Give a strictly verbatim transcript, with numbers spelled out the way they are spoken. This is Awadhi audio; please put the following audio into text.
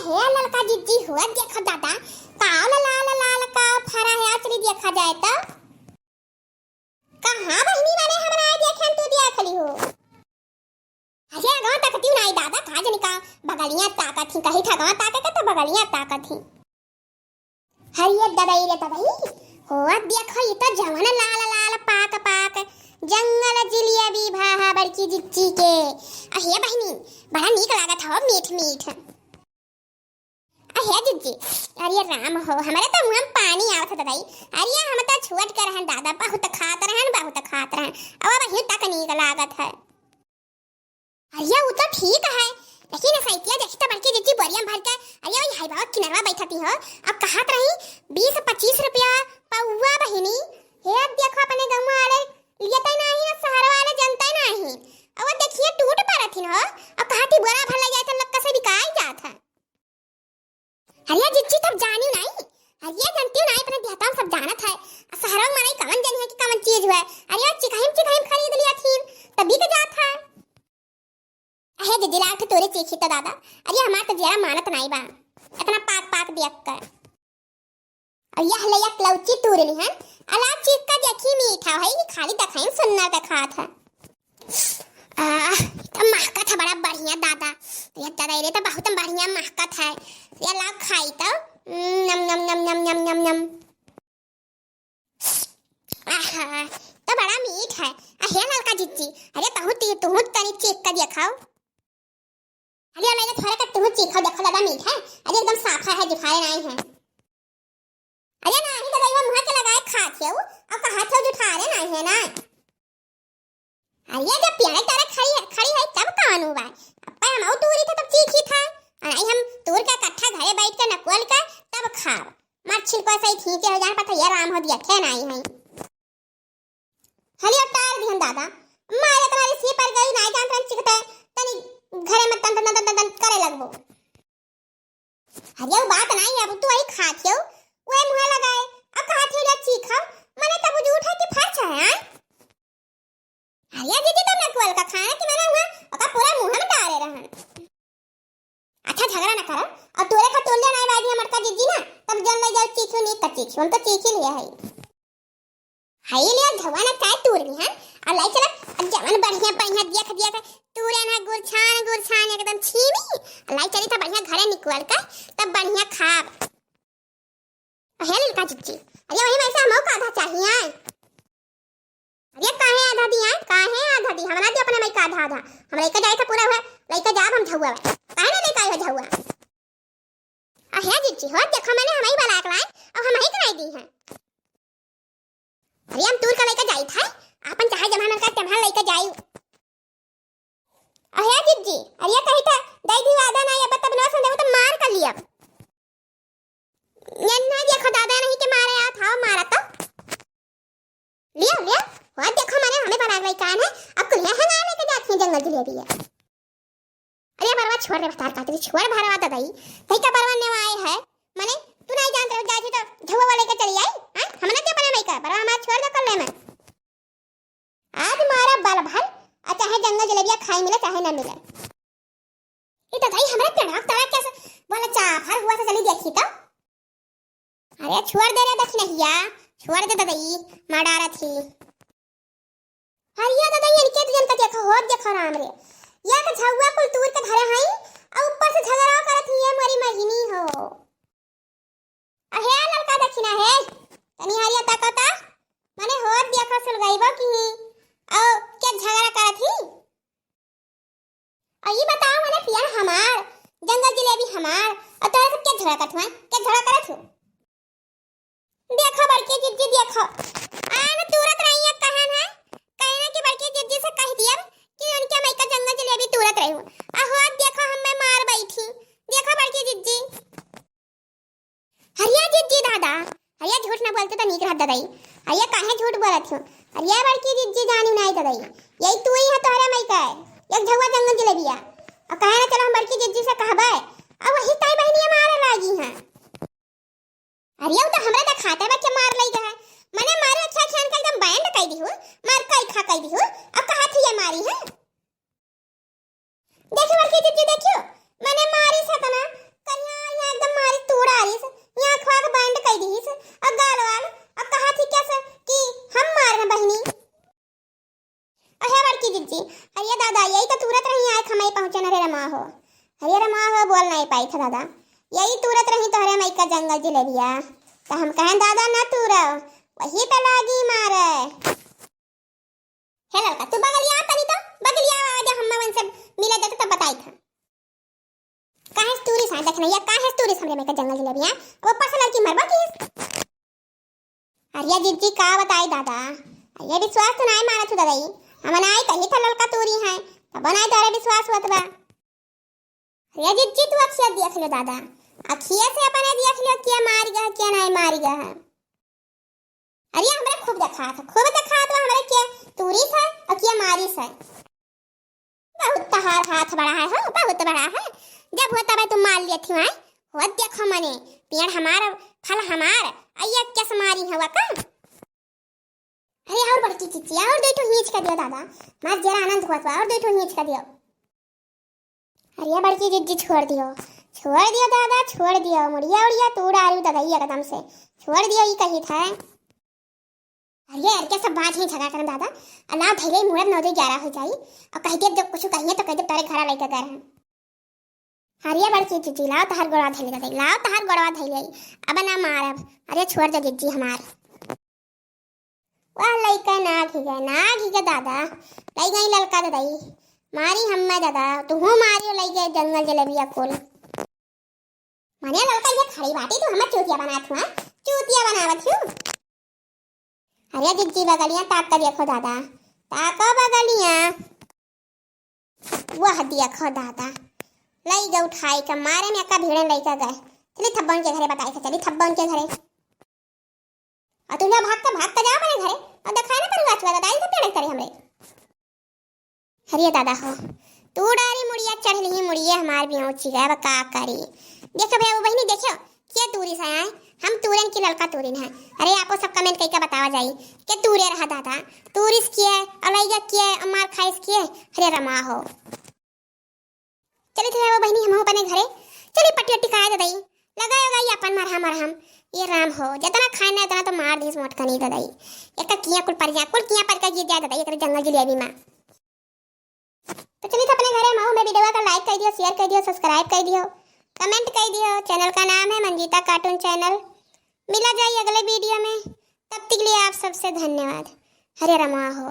हे ललका जिज्जी हो, देखा दादा, का लाल लाल का फरा है, actually देखा जाए तो। कहाँ बहिनी माने हमरा आए देखे तू देख ली हो। अरे अगवा तकती नाई दादा, का जनी का बगलिया ताकत ही, कही ठगवा ताके के तो बगलिया ताकत ही। हरिये ददई रे ददई, हो देखो ई तो जवन लाल लाल पाक पाक जंगल जिलेबी भा हा बड़की जिज्जी के। अहे बहिनी, बड़ा नीक लागत हो, मीठ मीठ। अहे जिज्जी, अरे राम हो, हमरे तो मुँह में पानी आवत है ददई। अरे हम तो छुअट के रहन दादा, बहुत खात रहन, बहुत खात रहन। अब अबहियो तक नीक लागत है। अरे उ तो ठीक है, लेकिन सैतिया देखी तो बड़की जिज्जी बोरिया में भर के, अरे वही हाई बाबा किनरवा बैठती हो, अब कहत रही बीस पच्चीस रुपया पौवा बहिनी। हे अब देखो अपने गाँव वाले लेते नहीं, शहर वाले जनते नहीं। अब देखिए टूट पड़त ही हो, अब कहती बोरा भर ले जाए तो लक्का से बिकाई जात है। अरे जिज्जी तब जानी नहीं, अरे जनती नहीं, अपने देहता में सब जानत है। आ शहरवा में मनई कवन जनी है कि कवन चीज है। अरे वो चिकहिम चिकहिम खरीद लिया थीन, तब बिक जात है। अहे जिज्जी लाग के तोरे चीखी तो दादा, अरे हमार तो जरा मानत नहीं बा, इतना पाक पाक देख कर। और यह ले एक लौची तूर लिहन, अला चीख का देखी मीठा है कि खाली देखाई सुन्ना देखात है। आह, तो महकत है बड़ा बढ़िया दादा। ये दादा, ये तो बहुत बढ़िया महकत है। ये लाओ खाई तो। नम, नम, नम। आहा, तो बड़ा मीठ है। अहे ललका जिज्जी, अरे तहूँ ती-, तहूँ तनी चीख के देखाओ। अरे लइका थोड़ा का तहूँ चीखो, देखो दादा मीठ है। अरे एकदम साफा है, जुफाए नाई है। अरे नाही दादा, इवा मुँह के लगाए खात है, अब कहा थे जुठारे नाई है ना। अरे जब पेड़े तारा खड़ी है, खड़ी है तब कानू बा। अब हम और दूरी था तब चीखी था। और नहीं हम तूर के इकट्ठा घरे बैठ के नकुअल के तब खाब। मत छिलको सही खींचे हो जान पता ये राम हो दिया थे नाई है। हलियो टार दिहन दादा, मारे तुम्हारी सी पर गई, नाई जानत रहन चिखते, तनी घरे में तन तन तन तन तन करे लगबो। अरे वो बात नाई, अब तू वही खात हो, वही मुँह लगाए, अब कहा थे रे चीखो, मने तब उठ उठा के फर्च है, हाँ? अरे दीदी, तब नकुअल का खाना कि मने हुआ, ओका पूरा मुँह में डारे रहन। अच्छा, झगड़ा न करो। और तोरे का तोड़ लेना है बाजी हमर का जिज्जी ना, तब जन ले जाओ चीखियो नी का चीखियो, हम तो चीखी लिया है। हाय लिया झवा ना चाय तोड़ ली है, और लाई चला, अब जवन बढ़िया बढ़िया दिया खा दिया खा, तोरे ना गुरछान गुरछान एकदम छीनी, और लाई चली था बढ़िया घरे निकल का, तब बढ़िया खाब। अहे ललका जिज्जी, अरे वही में से हमहू का आधा चाहिए। अरे काहे आधा दी आए, काहे आधा दी, हमरा दे अपने माई का आधा आधा। हम लइका जाए था पूरा हुआ, लइका जाब हम झउआ बा। काहे ना लइका आए हो झउआ? अहे जिज्जी, हो देखो मने हमही बलाक लाए, अब हमही के नहीं दी है। अरे हम तूर का लइका जाई था, आपन चाहे जम्हा मन का तम्हा लइका जाई। अहे जिज्जी, अरे कही था, दाई दी वादा ना, ये बता बनवा संदेव तो मार कर लिया। ये ना देखो दादा नहीं के मारे आ था, मारा तो। लियो, लियो, वो देखो मने हमें बना गई कान है, अब कुल है हंगा लेके जाती है जंगल जिलेबी है। अरे बरवा छोड़ रे भतार काट दे, छोड़ भरवा ददाई, कहीं का बरवा ने आए है, मने तू नहीं जानत रहो, जाती तो झुआ वाले के चली आई, हैं? हमने क्या बना नहीं का, बरवा हमारा छोड़ दे कर ले मैं। आज मारा बल भर, और चाहे जंगल जलेबिया खाए मिले, चाहे ना मिले। ए ददाई, हमरा पेड़वा के तरा कैसे बोला चाफर हुआ था, चली देखी तो। अरे छोड़ दे रे दखिनहिया, छोड़ दे ददाई, मार डारत ही। अरे या ददाई, इनके तो जनता देखो, हो देखो राम रे। या तो झउआ कुल तूर के धरे हई, और ऊपर से झगड़ा करत ही, ये मोरी महीनी हो। अहे ललका दखिना हे, तनी हरिया ताकता, मने होत देखा सुलगाइबो की ही, औ के झगड़ा करत ही? औ ई बताओ मने पिया हमार, जंगल जिलेबी हमार, औ तोरे सब के झगड़ा करत हुआ, के झगड़ा करत हो? देखो बड़की जिज्जी देखो, आन तुरत रही है कहन है, कहना कि बड़की जिज्जी से कह दिया कि उनके माई का जंगल जिलेबी तुरत रही हूँ, आ होत देखो हम मैं मार बैठी, देखो बड़की जिज्जी। हरिया जिज्जी दादा, हरिया झूठ ना बोलते तो नीक रहत ददाई। हरिया काहे झूठ बोलत हो? हरिया बड़की जिज्जी जानी नाई ददाई। यही तू ही है तोहरे माई का, एक झउआ जंगल जिलेबिया। और कहे ना चलो हम बड़की जिज्जी से कहबे। और वही ताई बहनिया मारे लागी हैं। हरिया उ तो हमरा तो खाते बच्चे मार लई गए। मने मारे अच्छा खान का एकदम बैंड कई दी हो, मार कई खा कई दी हो। अब कहा थी ये मारी है? देखो बड़की जिज्जी देखियो, मने मारी सतना, कनिया पाई था दादा, यही तूरत रही तोहरे माई का जंगल जिलेबिया, तो हम कहें दादा ना तूरो, वही पे लागी मारे। हे ललका, तू बगलिया आ तनी तो, बगलिया आ, आगे हम मन से मिले देते तब बताई था। काहे तूरिस है, देख नहीं, काहे तूरिस हमरे माई का जंगल जिलेबिया, वो पसलर की मरबा की। अरे जिज्जी, का बताई दादा, अरे विश्वास तो नाई मानत हूँ दादाई, हम नाई कही था ललका तूरी है, तब नाई तोरे विश्वास होत बा। अरे जिज्जी, तू अखिया देख लो दादा, अखिया से अपने देख लो, के मारी गा, के नाई मारी गा। अरे हमरे खूब देखात है, खूब देखात बा हमरे के तूरिस है और के मारिस है। बहुत तहार हाथ बड़ा है हो, बहुत बड़ा है। जब होता भाई तुम मार लिया थी वहाँ, हो देखो मने, पेड़ हमार, फल हमार, अइया कैसे मारी हुआ का? अरे और बड़की चिच्ची, और दो ठो हींच का दियो दादा, मार जरा आनंद हुआ तो और दो ठो हींच का दियो। अरे बड़की जिज्जी छोड़ दियो, छोड़ दियो दादा, छोड़ दियो, मुड़िया उड़िया तू डारू दादा एकदम से, छोड़ दियो, ई कही था। अरे यार, क्या सब बात ही झगड़ा करन दादा। अलाव धैले मुड़त नौ दो ग्यारह हो जाई। और कह दे, जब कुछ कहिए तो कह दे, तारे घरा लेके गए हैं। अरे बड़की जिज्जी, लाओ तहार गोड़वा धैले दादा, लाओ तहार गोड़वा धैले। अब ना मारब। अरे छोड़ दे जिज्जी हमार। वाह, लइका ना घिगे, ना घिगे दादा। लई गई ललका दादाई। मारी हम्मा दादा, तुहू मारियो लई गए जंगल जलेबिया कुल। माने ललका ये खड़ी बाटी, तू हमार चूतिया बनात हुआ, चूतिया बनावत हूँ। अरे जिज्जी बगलिया ताक के देखो दादा, ताको बगलिया। वाह देखो दादा, लई गए उठाई के मारे में का भीड़े लइका गए। चली थब्बा उनके घरे बताई के, चली थब्बा उनके घरे। और तुम लोग भाग के, भाग के जाओ अपने घरे और दिखाए ना परिवार चुआ दादा, इनके पेड़ करे हमरे। अरे दादा हो, तू डारी मुड़िया चढ़ ली, मुड़िया हमार भी ऊँची गए, अब का करी। देखो भैया, वो बहिनी देखो, के तूरिस है, हम तूरेन की ललका तूरिन है। अरे आपो सब comment करके बतावा जाई, के तूरे रहा दादा, तूरिस किए, और लइगा किए, और मार खाइस किए। अरे रमा हो, चली थे वो बहिनी, हम अपने घरे चली, पट्टी वट्टी खाए दे दई, लगाए उगाई अपन मरहम मरहम। ये राम हो, जितना खाए ना उतना तो मार दीस मोटकनी दे दई। एक किया कुल पर जा, कुल किया पर का गिर जाए दे दई, एक जंगल जिलेबी माँ। तो चली थे अपने घरे, हम हमें video का like कर दियो, share कर दियो, subscribe कर दियो, comment कर दियो। Channel का नाम है मंजीता cartoon channel। मिला जाए अगले video में, तब तक के लिए आप सबसे धन्यवाद। हरे रमा हो।